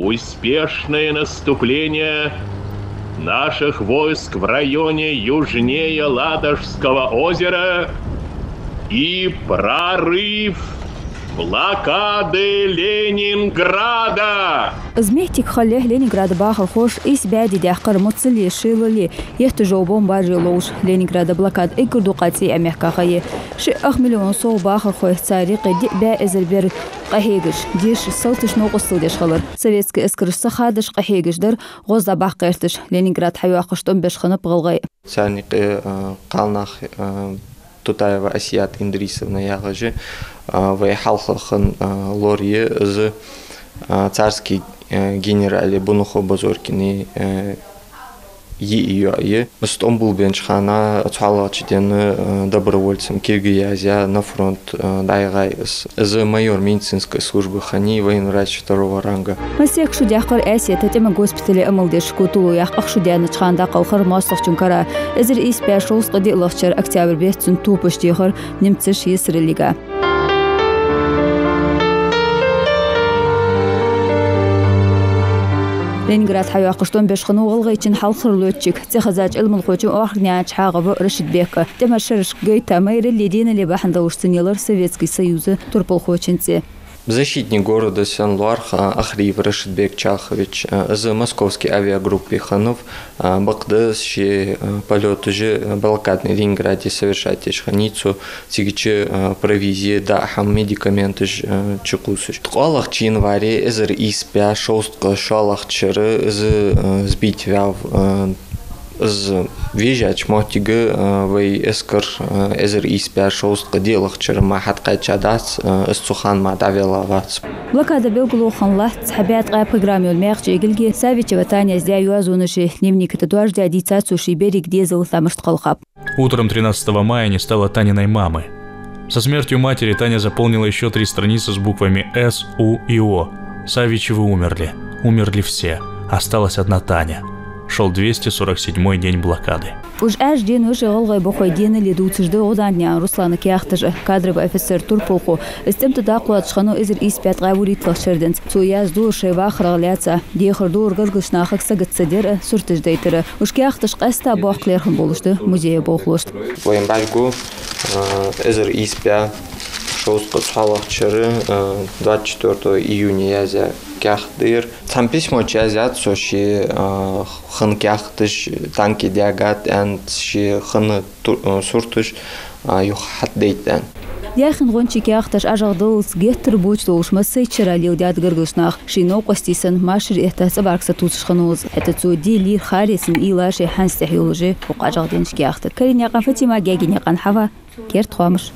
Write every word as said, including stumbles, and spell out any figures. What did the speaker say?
Успешное наступление наших войск в районе южнее Ладожского озера и прорыв блокады Ленинграда. Из моттиг хилалехь Ленинграда бахархоша ийс бӀаь ди даьккхар моцалле, шелалле, етташ йола бомбаш ловш. Ленинграда блокада эггара дукха цӀий Ӏомехка ха я. Ши ах миллион сов бахархой, цар юкъе диъ бӀаь эзар бер къахьегаш, дешаш, салташ новкъостал деш хилар. Советски эскараш ца хадаш къахьегаш дар гӀозда баккха гӀерташ. Ленинград хьайоаккхаш тӀом беш хиннаб гӀалгӀай. Царна юкъе, а, кхалнах, а, Тутаева Асият Индрисовна яхаш, а, вай хьалха хинна, а, лор я из, а, царский, а, генерала Бунуху Базоркина, а, йиъ йоӀ я. Из тӀом болабеннача хана цхьоалагӀча ден, а, добровольцем кулг язъяь на фронт, а, дӀаяхай из. Из майор медицинской службы хиннай, военврач второго ранга. Массехк шу даьккхар Асията тӀема госпитале Ӏамал деш. Кутулу яхь ах шу даьннача хана дӀакхалхар моастагӀчун кара. Эзар ийс бӀаь шовзткъа диълагӀча шера октябрь бетта цун топаш дехар немцаша Йисаралига. Ленинград хьайоаккхаш тӀом беш хиннав гӀалгӀайчен хьалхара лётчик, цӀихезача Ӏилманхочун охранянча хьагӀ ва Рашидбека. ТӀема шерашка гайта, майралле, денал бахьан долаш цунна елар Советски Союза турпалхочун цӀи. Защитник города санна лоархӀ, а, Ахриев Рашидбек Чалхович, а, из московский авиагруппе хиннав, а, бакъда ший, а, полёташ, а, блокадный Ленинграде совершать деш хиннай цо, цигача, а, провизи, даа хӀама, медикаменташ, а, чукхувсаш. ТкъоалагӀча январе эзар ийс бӀаь шовзткъа шоллагӀча шера из, а, сбить ваьв, а, из вежача моттиге, а, вай эскар, а, эзар ийс бӀаь шовзткъа диълагӀча шера мара хьатӀакхаьча дац, а, из цу хана мара дӀавелла вац. Блокада белгалонна латт цхьа бӀаь ткъаь программа йола маькх чӀегилг я Савичева Таняс даь йоазонаш, дневник тӀа доаржадаь дийцад цо ший беррига дезал тамашта кхелхаб. Утром тринадцатого мая не стало Таниной мамы. Со смертью матери Таня заполнила ещё три страницы с буквами «С», «У» и «О». Савичевы умерли. Умерли все. Осталась одна Таня. Шёл двести сорок седьмой день блокады. Уж Ӏаьржа денош я гӀалгӀай бокъонца денал дувцаш да ГӀудантнаькъан Руслана каьхаташ. Кадровый офицер, турпалхо, из тӀема тӀа дакъа лоацаш хиннав эзар ийс бӀаь ткъаь вурийтлагӀча шера денз. Цо язду шоай вахарах лаьца. Дехар дора гаргарча нахага сагот ца дар а, сурташ дайтар а. Уж каьхаташ къаьстта боккха лерхӀам болаш да музея болхлошта. Вайна бӀаргагу, а, эзар ийс бӀаь шовзткъа цхьоалагӀча шера, а, двадцать четвёртого июня язъяь каьхат да ер. Цхьан письмо чу язъяьд цо ший, а, хинна каьхаташ, танки даьгад аьнна, ший хинна ту-, а, сурташ, а, юха хьатӀадайта аьнна. Даьхен гӀончий каьхаташ ӀажагӀдаллалца геттара боча долаш массайча шера леладаьд гаргарча наха. Ший новкъостий санна машар этта цӀабарга сатувсаш хиннав из. ХӀаьта цо ди лийра харецна уйлаш а, хӀанз тӀехьа йолаш я укх ӀажагӀденнача каьхата. Каринаькъан Фатима, Гаьгенаькъан Хьава, «Керда хоамаш».